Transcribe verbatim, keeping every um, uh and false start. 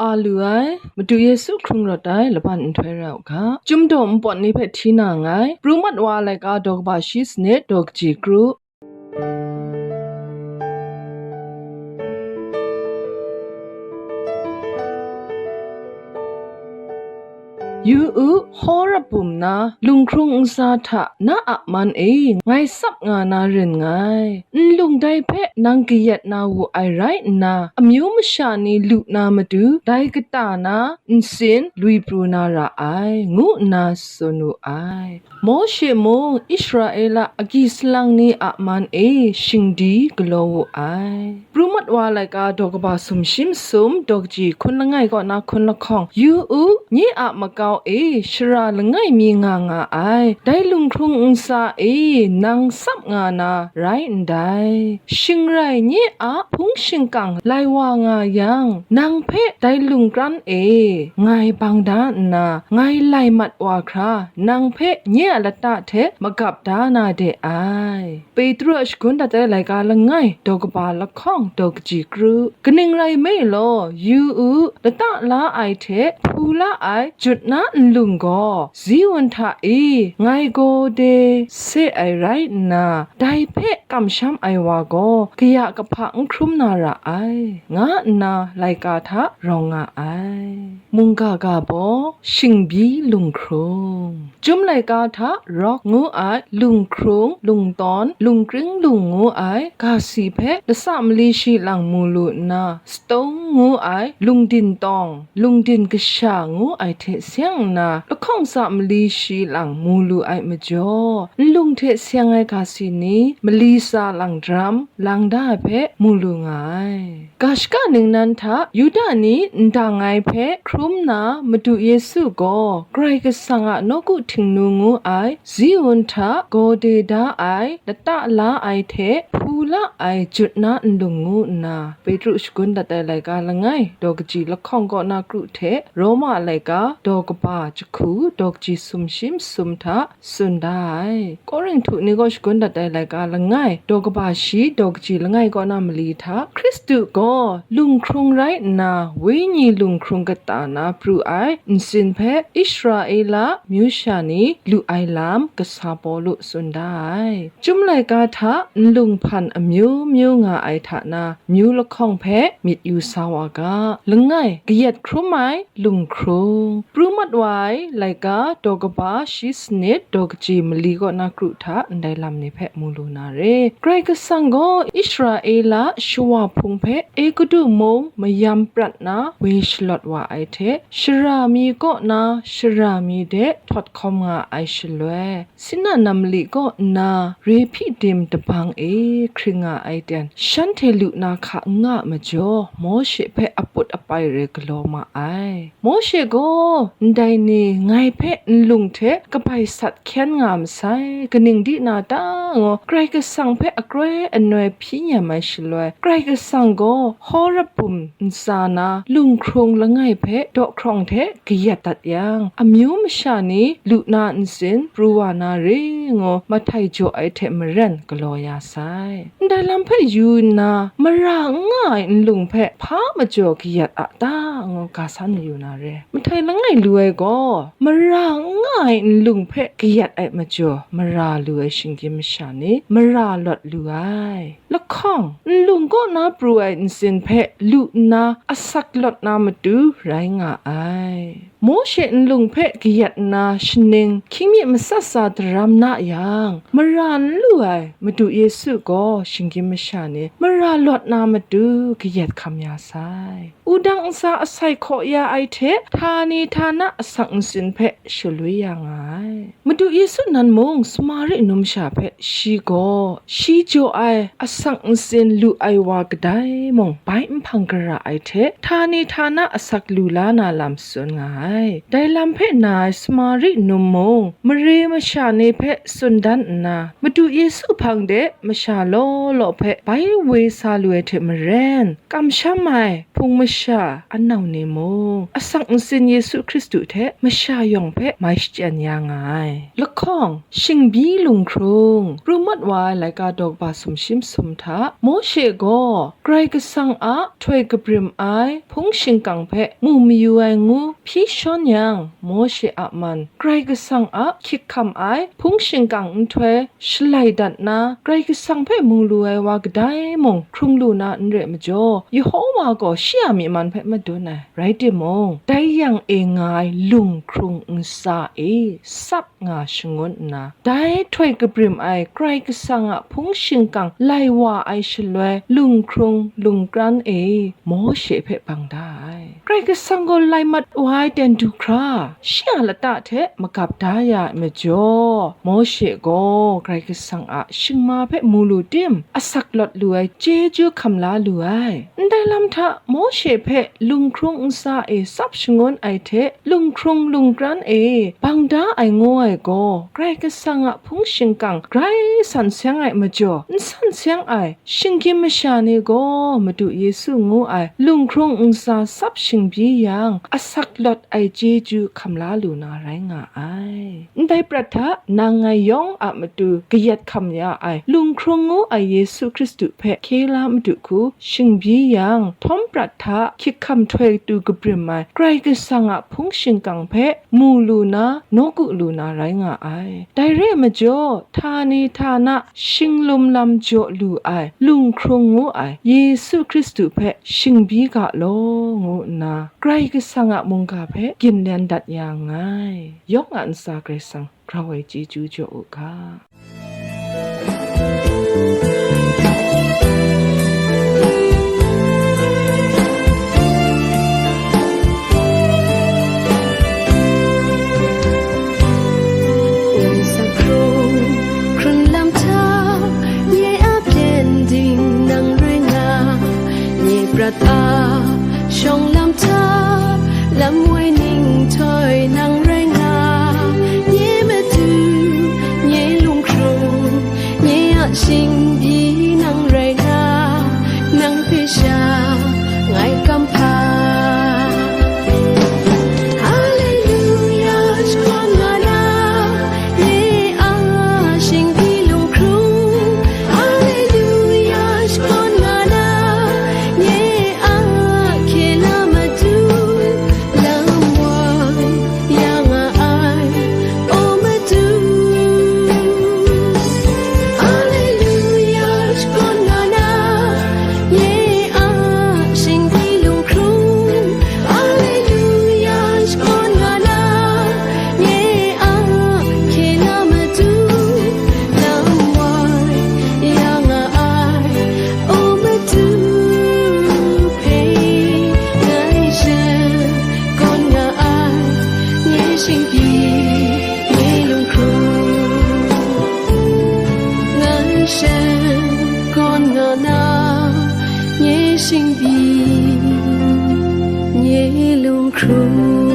A lu ai, Madu Yesu hkrung rawt ai laban nhtoi rau ga, chyum daw npawt ni hpe hti na nngai, pru mat wa ai laika daw kaba shi sanit, daw kaji kru. Yu u, Horeb bum na lunghkrung ntsa hta na a man e ngai tsap nga na rin nngai. Nlung dai hpe nang kayat na wu ai rai nna, amyu masha ni lu na matu dai kata na nsin lui pru na ra ai, ngu nna tsun wu ai. Mawshe mung Israela agyi salang ni a man e shingdi galaw wu ai. Pru mat wa laika daw kaba sumshi masum, daw kaji hkun langai kaw na hkun lahkawng, yu u, nye a makau e shara langai mi nga nga ai, dai lunghkrung ntsa e nang tsap nga na rai ndai. Shing rai nye a hpung shingkang lai wa nga yang, nang hpe dai lungkran e ngai bang da nna, ngai lai mat wa hkra, nang hpe nye a lata hte magap da na de ai. Petru a shagun dat ai laika langai, daw kaba lahkawng, daw kaji kru. Kaning rai nme law, yu u, lata la ai hte hpu la ai jut na nlung gaw, Ziun hta e ngai gaw de se ai rai nna, dai hpe kamsham ai wa gaw kaya kahpa n hkrum na ra ai, nga nna laika hta rawng nga ai. Mungga ga baw, shingbyi lunghkrung. Chyum laika hta Rawk ngu ai lunghkrung, lungtawn, lungkring lung ngu ai ga si hpe lasa mali shi lang mu lu nna, Stone ngu ai lungdin tawng, lungdin kasha ngu ai hte seng nna, lahkawng sa mali shi lang mu lu ai majaw, nlung hte seng ai ga si ni mali sa lang daram lang da ai hpe mu lu nga ai. Ga shaka ningnan hta Yuda ni ndang ai hpe hkrum na Madu Yesu gaw Karai Kasang a nawku htingnu ngu ai Ziun hta gaw de da ai, lata la ai hte hpu la ai jut na nlung ngu nna, Petru shagun dat ai laika langai, daw kaji lahkawng kaw na kru hte Roma laika daw kaba jahku, daw kaji sumshi masum hta tsun da ai. Korinhtu ni kaw shagun dat ai laika langai, daw kaba shi, daw kaji langai kaw na mali hta, Hkristu gaw lunghkrung rai nna, wenyi lunghkrung kata na pru ai ntsin hpe Israela myu sha ni lu ai lam kasa Pawlu tsun da ai. Chyum laika hta nlung hpan amyu myu nga ai hta na, myu lahkawng hpe myit yu sa wa ga. Langai, kayat hkrum ai lunghkrung. Pru mat wa ai laika daw kaba shi sanit, daw kaji mali kaw na kru hta ndai lam ni hpe mu lu na re. Karai Kasang gaw Israela shawa hpung hpe Egutu mung mayam prat na woi shalawt wa ai hte, shara mi kaw na shara mi de htawt hkawm nga ai shaloi, Sina namli kaw nna Refidim dabang e hkring nga ai ten, shanhte lu na hka n nga majaw, Mawshe hpe aput apai re galaw ma ai. Mawshe gaw, "Ndai ni ngai hpe nlung hte kabai sat hkyen nga masai, kaning di na ta?" ngu Karai Kasang hpe akroi anoi hpyi nyam ai shaloi, Karai Kasang gaw Horeb bum ntsa na lunghkrung langai hpe daw hkrawng hte kayat dat yang, amyu masha ni lu na ntsin pru wa na re ngu mahtai jaw ai hte maren galaw ya sai. Ndai lam hpe yu nna, mara n nga ai nlung hpe hpa majaw kayat a ta ngu ga san mayu na re. Mahtai langai lu ai gaw, mara n nga ai nlung hpe kayat ai majaw, mara lu ai shinggyim masha ni mara lawt lu ai. Lahkawng, nlung kaw na pru ai ntsin hpe lu nna asak lawt na matu rai nga ai. Mawshe nlung hpe kayat nna shaning hkying mi matsat tsa daram na yang, mara n lu ai Madu Yesu gaw shinggyim masha ni mara lawt na matu kayat hkam ya sai. Wudang ntsa asai hkaw ya ai hte, htani htana asak ntsin hpe shaloi ya nga ai. Madu Yesu nan mung Samari numsha hpe shi gaw, shi jaw ai asak ntsin lu ai wa kadai mung bai nhpang gara ai hte, htani htana asak lu la na lam tsun nga ai. Dai lam hpe na ai Samari num mung, mare masha ni hpe tsun dan nna, Madu Yesu hpang de masha law law hpe bai woi sa lu ai hte maren, kamsham ai, hpung masha, anau ni mung, asak ntsin Yesu Hkristu hte masha yawng hpe mai shachyen ya nga ai. Lahkawng, shingbyi lunghkrung, pru mat wa ai laika daw kaba sumshi masum hta, Mawshe gaw Karai Kasang a htoi kabrim ai hpung shingkang hpe mu mayu ai ngu hpyi shawn yang, Mawshe a man Karai Kasang a hkyik hkam ai hpung shingkang nhtoi shalai dat na, Karai Kasang hpe mu lu ai wa kadai mung hkrung lu na n re majaw, Yehova gaw shi a myi man hpe madun ai. Rai timung, dai yang e nga ai lunghkrung ntsa e tsap nga shangun nna, dai htoi kabrim ai Karai Kasang a hpung shingkang lai wa ai shaloi, lunghkrung lungkran e Mawshe hpe bang da ai. Karai Kasang gaw lai mat wa ai ten du hkra, shi a lata hte magap da ya ai majaw, Mawshe gaw Karai Kasang a shingma hpe mu lu tim, asak lawt lu ai chyeju hkam la lu ai. Ndai lam hta Mawshe hpe lunghkrung ntsa e tsap shangun ai hte, lunghkrung lungkran e bang da ai ngu ai gaw, Karai Kasang a hpung shingkang grai san seng ai majaw, n san seng ai shinggyim masha ni gaw Madu Yesu ngu ai lunghkrung ntsa tsap shingbyi yang, asak lawt ai chyeju hkam la lu na rai nga ai. Ndai prat hta nang ngai yawng a matu kayat hkam ya ai lunghkrung ngu ai Yesu Hkristu hpe hkye la madu hku shingbyi yang, htawm prat hta hkyik hkam htoi tu kabrim ai Karai Kasang a hpung shingkang hpe mu lu na, nawku lu na rai nga ai. Dai re ai majaw, htani htana shinglum lam jaw lu ai lunghkrung ngu ai Yesu Hkristu hpe shingbyi ga law, ngu nna Karai Kasang a mungga hpe ginlen dat ya nngai. Yawng a ntsa Karai Kasang grau ai chyeju jaw u ga. Nsak hkrung hkrun lam hta, nye a byen ding nang rai nga, nye prat a shawng lam hta, lam woi ning htoi nang rai nga, nye matu, nye lunghkrung, nye a shingbyi nang rai nga, nang hpe sha ngai kamhpa. Haleluya, shakawn nga na, nye a shingbyi lunghkrung. Haleluya, shakawn nga na, nye a hkye la matu, lam woi ya nga ai, o Madu. Haleluya, shakawn nga na, nye a shingbyi lunghkrung. Haleluya, shakawn nga na, nye a hkye la matu, lam woi ya nga ai, o Madu hpe ngai shakawn nga ai, nye shingbyi, nye lunghkrung. Ngai shakawn nga na, nye shingbyi, nye lunghkrung.